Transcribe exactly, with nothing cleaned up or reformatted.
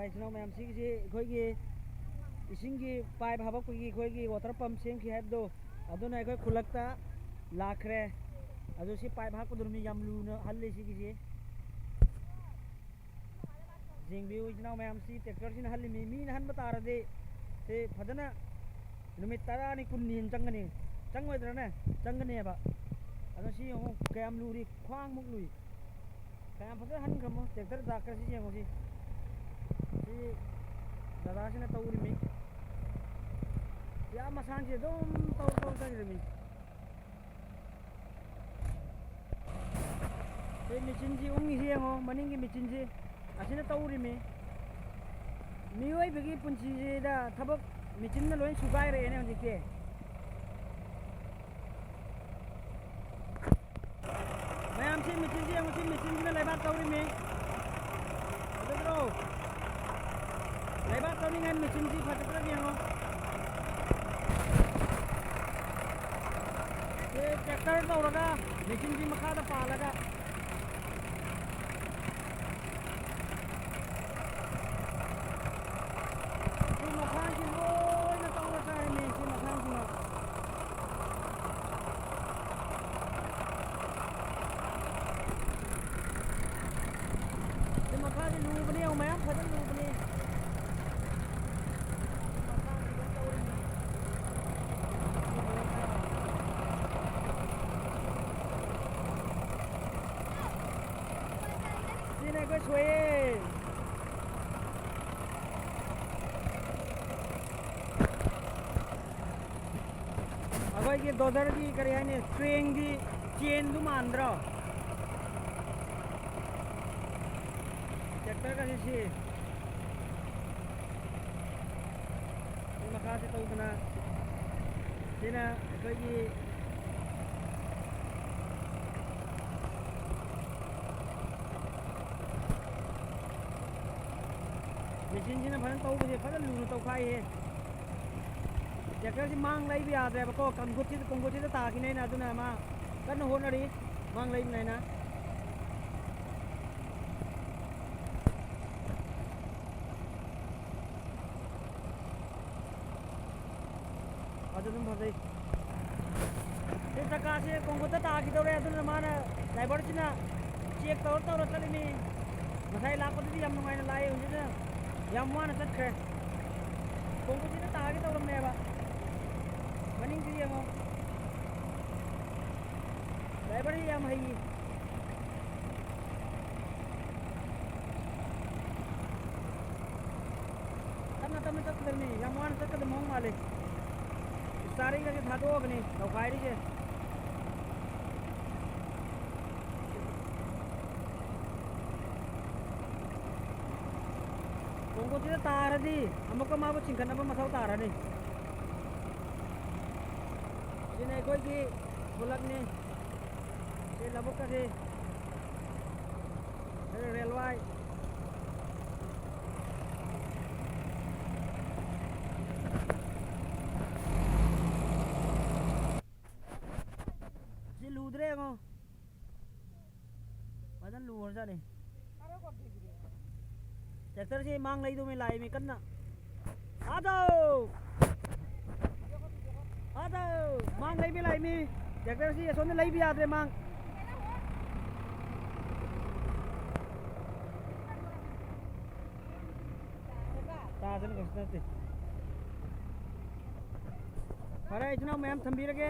ꯏꯆꯤꯟ ꯏꯅꯥꯎ ꯃꯌꯥꯝ, ꯁꯤꯒꯤꯁꯤ ꯑꯩꯈꯣꯏꯒꯤ ꯏꯁꯤꯡꯒꯤ ꯄꯥꯏꯞ ꯍꯥꯄꯛꯄꯒꯤ ꯑꯩꯈꯣꯏꯒꯤ ꯋꯥꯇꯔ ꯄꯝ ꯁꯦꯝꯈꯤ ꯍꯥꯏꯕꯗꯣ, ꯑꯗꯨꯅ ꯑꯩꯈꯣꯏ ꯈꯨꯜꯂꯛꯇ ꯂꯥꯛꯈ꯭ꯔꯦ꯫ ꯑꯗꯨ ꯁꯤ ꯄꯥꯏꯞ ꯍꯥꯞꯀꯗꯧꯔꯤꯕ ꯃꯤ ꯌꯥꯝ ꯂꯨꯅ ꯍꯜꯂꯤ ꯁꯤꯒꯤꯁꯤ꯫ ꯌꯦꯡꯕꯤꯌꯨ ꯏꯆꯤꯟ ꯏꯅꯥꯎ ꯃꯌꯥꯝ, ꯁꯤ ꯇ꯭ꯔꯦꯛꯇꯔꯁꯤꯅ ꯍꯜꯂꯤꯃꯤ꯫ ꯃꯤꯅ ꯍꯟꯕ ꯇꯥꯔꯗꯤ ꯁꯤ ꯐꯖꯅ ꯅꯨꯃꯤꯠ ꯇꯔꯥꯅꯤ ꯀꯨꯟꯅꯤ ꯍꯦꯟꯅ ꯆꯪꯒꯅꯤ꯫ ꯆꯪꯉꯣꯏꯗ꯭ꯔꯅꯦ? ꯆꯪꯒꯅꯦꯕ꯫ ꯑꯗꯣ ꯁꯤ ꯌꯦꯡꯉꯨ ꯀꯌꯥꯝ ꯂꯨꯔꯤ, ꯈ꯭ꯋꯥꯡꯃꯨꯛ ꯂꯨꯏ꯫ ꯀꯌꯥꯝ ꯐꯖꯅ ꯍꯟꯈ꯭ꯔꯃꯣ꯫ ꯇ꯭ꯔꯦꯛꯇꯔ ꯗꯥꯛꯀꯔꯁꯤ ꯌꯦꯡꯉꯨ ꯁꯤ꯫ ꯁꯤ ꯗꯗꯥꯁꯤꯅ ꯇꯧꯔꯤꯃꯤ꯫ ꯌꯥꯝ ꯃꯁꯥꯡꯁꯤ ꯑꯗꯨꯝ ꯇꯧ ꯇꯧ ꯆꯠꯈ꯭ꯔꯃꯤ꯫ ꯁꯤ ꯃꯦꯆꯤꯟꯁꯤ ꯎꯪꯉꯤꯁꯤ ꯌꯦꯡꯉꯣ, ꯃꯅꯤꯡꯒꯤ ꯃꯦꯆꯤꯟꯁꯤ꯫ ꯑꯁꯤꯅ ꯇꯧꯔꯤꯃꯤ꯫ ꯃꯤꯑꯣꯏꯕꯒꯤ ꯄꯨꯟꯁꯤꯁꯤꯗ ꯊꯕꯛ ꯃꯦꯆꯤꯟꯅ ꯂꯣꯏ ꯁꯨꯒꯥꯏꯔꯛꯑꯦꯅꯦ ꯍꯧꯖꯤꯛꯇꯤ꯫ ꯃꯌꯥꯝ ꯁꯤ ꯃꯦꯆꯤꯟꯁꯤ ꯌꯦꯡꯉꯨ, ꯁꯤ ꯃꯦꯆꯤꯟꯁꯤꯅ ꯂꯩꯕꯥꯛ ꯇꯧꯔꯤꯃꯤ꯫ ꯐꯖꯗ꯭ꯔꯣ? ꯂꯩꯕꯥꯛ ꯇꯧꯅꯤꯡꯉꯥꯏ ꯃꯦꯆꯤꯟꯁꯤ ꯐꯖꯗ꯭ꯔꯥ ꯌꯦꯡꯉꯣ꯫ ꯁꯤ ꯇ꯭ꯔꯦꯛꯇꯔ ꯇꯧꯔꯒ ꯃꯦꯆꯤꯟꯁꯤ ꯃꯈꯥꯗ ꯄꯥꯜꯂꯒ ꯁꯤ ꯃꯈꯥꯁꯤ ꯂꯣꯏꯅ ꯇꯧꯔ ꯆꯥꯔꯤꯅꯤ, ꯁꯤ ꯃꯈꯥꯁꯤꯃ꯫ ꯁꯤ ꯃꯈꯥꯁꯤ ꯂꯨꯕꯅꯤ, ꯌꯦꯡꯉꯨ, ꯃꯌꯥꯝ ꯐꯖꯅ ꯂꯨꯕꯅꯤ꯫ ꯁꯤꯅ ꯑꯩꯈꯣꯏ ꯁꯣꯏꯌꯦ꯫ ꯑꯩꯈꯣꯏꯒꯤ ꯗꯣꯖꯔꯒꯤ ꯀꯔꯤ ꯍꯥꯏꯅꯤ, ꯀ꯭ꯔꯦꯟꯒꯤ ꯆꯦꯟꯗꯨ ꯃꯥꯟꯗ꯭ꯔꯣ? ꯇ꯭ꯔꯦꯛꯇꯔꯒꯁꯤ ꯁꯤ꯫ ꯁꯤ ꯃꯈꯥꯁꯤ ꯇꯧꯗꯅ ꯁꯤꯅ ꯑꯩꯈꯣꯏꯒꯤ ꯃꯦꯆꯤꯟꯁꯤꯅ ꯐꯖꯅ ꯇꯧꯕꯁꯦ ꯐꯖꯅ ꯂꯨꯅ ꯇꯧꯈꯥꯏꯍꯦ꯫ ꯇ꯭ꯔꯦꯛꯇꯔꯁꯤ ꯃꯥꯡ ꯂꯩꯕ ꯌꯥꯗ꯭ꯔꯦꯕꯀꯣ, ꯀꯣꯡꯀ꯭ꯔꯤꯠꯁꯤꯗ, ꯀꯣꯡꯀ꯭ꯔꯤꯠꯁꯤꯗ ꯇꯥꯈꯤꯅꯦꯅ, ꯑꯗꯨꯅ ꯃꯥ ꯀꯟꯅ ꯍꯣꯠꯅꯔꯤ ꯃꯥꯡ ꯂꯩꯕꯅꯦꯅ꯫ ꯑꯗꯨꯝ ꯐꯖꯩ꯫ ꯁꯤ ꯆꯀꯥꯁꯦ ꯀꯣꯡꯀꯣꯠꯇ ꯇꯥꯈꯤꯗꯧꯔꯦ, ꯑꯗꯨꯅ ꯃꯥꯅ, ꯗ꯭ꯔꯥꯏꯚꯔꯁꯤꯅ ꯆꯦꯛ ꯇꯧꯔ ꯇꯧꯔ ꯆꯠꯂꯤꯃꯤ꯫ ꯉꯁꯥꯏ ꯂꯥꯛꯄꯗꯗꯤ ꯌꯥꯝ ꯅꯨꯡꯉꯥꯏꯅ ꯂꯥꯛꯑꯦ, ꯍꯧꯖꯤꯛꯅ ꯌꯥꯝ ꯋꯥꯅ ꯆꯠꯈ꯭ꯔꯦ꯫ ꯀꯣꯡꯀꯣꯠꯁꯤꯗ ꯇꯥꯒꯦ ꯇꯧꯔꯝꯃꯦꯕ꯫ ꯃꯅꯤꯡꯁꯤ ꯌꯦꯡꯉꯣ, ꯗ꯭ꯔꯥꯏꯚꯔꯁꯤ ꯌꯥꯝ ꯍꯩꯌꯦ꯫ ꯇꯞꯅ ꯇꯞꯅ ꯆꯠꯀꯗꯕꯅꯤ, ꯌꯥꯝ ꯋꯥꯅ ꯆꯠꯀꯗꯕ ꯃꯑꯣꯡ ꯃꯥꯜꯂꯦ꯫ ꯏꯁꯇꯥꯔꯤꯡꯒꯁꯦ ꯊꯥꯗꯣꯛꯑꯒꯅꯤ ꯇꯧꯈꯥꯏꯔꯤꯁꯦ꯫ ꯀꯣꯡꯀꯣꯠꯁꯤꯗ ꯇꯥꯔꯗꯤ ꯑꯃꯨꯛꯀ ꯃꯥꯕꯨ ꯆꯤꯡꯈꯠꯅꯕ ꯃꯊꯧ ꯇꯥꯔꯅꯤ꯫ ꯁꯤꯅ ꯑꯩꯈꯣꯏꯒꯤ ꯈꯨꯂꯛꯅꯤ꯫ ꯁꯤ ꯂꯧꯕꯨꯛꯀꯁꯤ꯫ ꯁꯤ ꯔꯦꯜꯋꯥꯏ꯫ ꯁꯤ ꯂꯨꯗ꯭ꯔꯦ ꯌꯦꯡꯉꯣ꯫ ꯐꯖꯅ ꯂꯨꯔꯖꯥꯠꯅꯤ꯫ ꯇ꯭ꯔꯦꯛꯇꯔꯁꯤ ꯃꯥꯡ ꯂꯩꯗꯧꯃꯤ ꯂꯥꯛꯏꯃꯤ ꯀꯟꯅ꯫ ꯑꯥꯗꯧ! ꯑꯥꯗꯧ! ꯃꯥꯡ ꯂꯩꯕꯤ ꯂꯥꯛꯏꯃꯤ꯫ ꯇ꯭ꯔꯦꯛꯇꯔꯁꯤ ꯑꯁꯣꯝꯗ ꯂꯩꯕ ꯌꯥꯗ꯭ꯔꯦ ꯃꯥꯡ꯫ ꯇꯥꯗꯅ ꯀꯩꯁꯨ ꯅꯠꯇꯦ꯫ ꯐꯔꯦ, ꯏꯆꯤꯟ ꯏꯅꯥꯎ ꯃꯌꯥꯝ ꯊꯝꯕꯤꯔꯒꯦ꯫